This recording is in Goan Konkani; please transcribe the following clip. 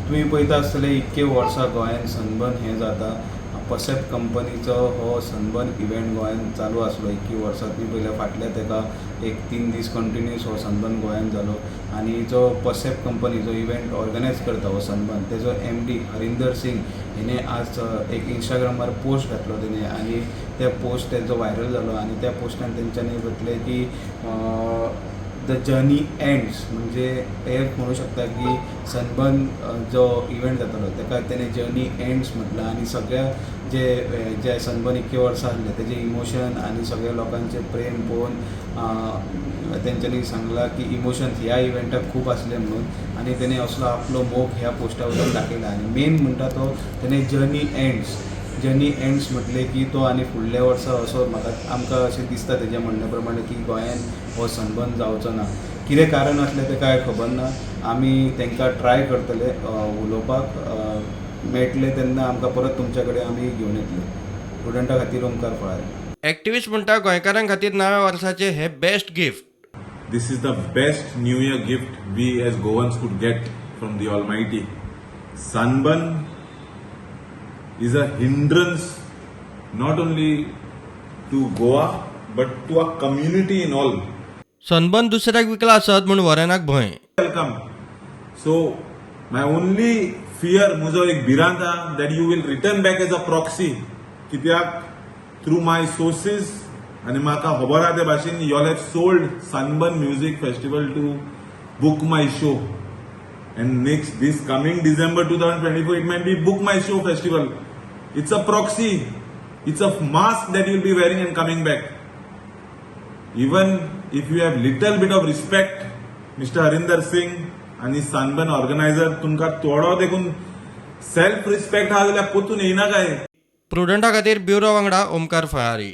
तुमी पळयता आसतले, इतके वर्सां गोंयान सनबर्न हें जाता. पसेप कंपनीचो हो सनबर्न इव्हेंट गोंयान चालू आसलो इतकी वर्सां. तुमी पळयल्या, फाटल्या तेका एक 3 दीस कंटिन्युअस हो सनबर्न गोंयान जालो आनी जो पसेप कंपनी जो इव्हेंट ऑर्गनायज करता हो सनबर्न, तेजो एमडी हरिंदर सिंग हेणे आज एक इंस्टाग्रामार पोस्ट घातलो तेणे आनी ते पोस्ट तेजो व्हायरल जालो आनी त्या पोस्टान तेंच्यांनी म्हटलें की "the journey ends". म्हणजे हे म्हणू शकता की सनबर्न जो इव्हेंट जातालो ताका तेणे जर्नी एंड्स म्हटलां आनी सगळ्या जे जे सनबर्न इतके वर्सां आसले तेजे इमोशन आनी सगळ्या लोकांचे प्रेम पळोवन तेंच्यांनी सांगलां की इमोशन्स ह्या इव्हेंटाक खूब आसले म्हणून आनी तेणे असलो आपलो मोग ह्या पोस्टा वयल्यान दाखयला. आनी मेन म्हणटा तो तेणे जर्नी एंड्स, जर्नी एंड्स म्हटलें की तो आनी फुडल्या वर्सा असो म्हाका आमकां अशें दिसता तेज्या म्हणण्या प्रमाणे की गोंयान हो सनबर्न जावचो ना. कितें कारण आसलें तें कांय खबर ना. आमी तांकां ट्राय करतले उलोवपाक. मेळटले तेन्ना आमकां परत तुमच्या कडेन आमी घेवन येतले. प्रुडंटा खातीर ओमकार फळारी. एक्टिविस्ट म्हणटा, गोंयकारां खातीर नव्या वर्साचे हे best gift. This is the best New Year gift we as Goans could get from the Almighty. Sunburn is a hindrance not only to Goa but to our community in all. Sunburn दुसऱ्याक विकला आसत म्हूण वरेनाक भंय. Welcome. So my only fear, म्हजो एक भिरांत आहा that you will return back as a proxy. कित्याक through my sources आनी म्हाका खबर आहा ते भाशेन you all have sold Sunburn Music Festival to Book My Show. And next, this coming December 2024, it might be Book My Show Festival. It's a proxy. It's a mask that you'll be wearing and coming back. Even if you have little bit of respect, Mr. Harinder Singh आणि सनबर्न ऑर्गनायझर, तुमकां थोडो देखून सेल्फ रिस्पेक्ट आहा जाल्यार परतून येयना काय? प्रुडंटा खातीर ब्युरो वांगडा ओमकार फळारी.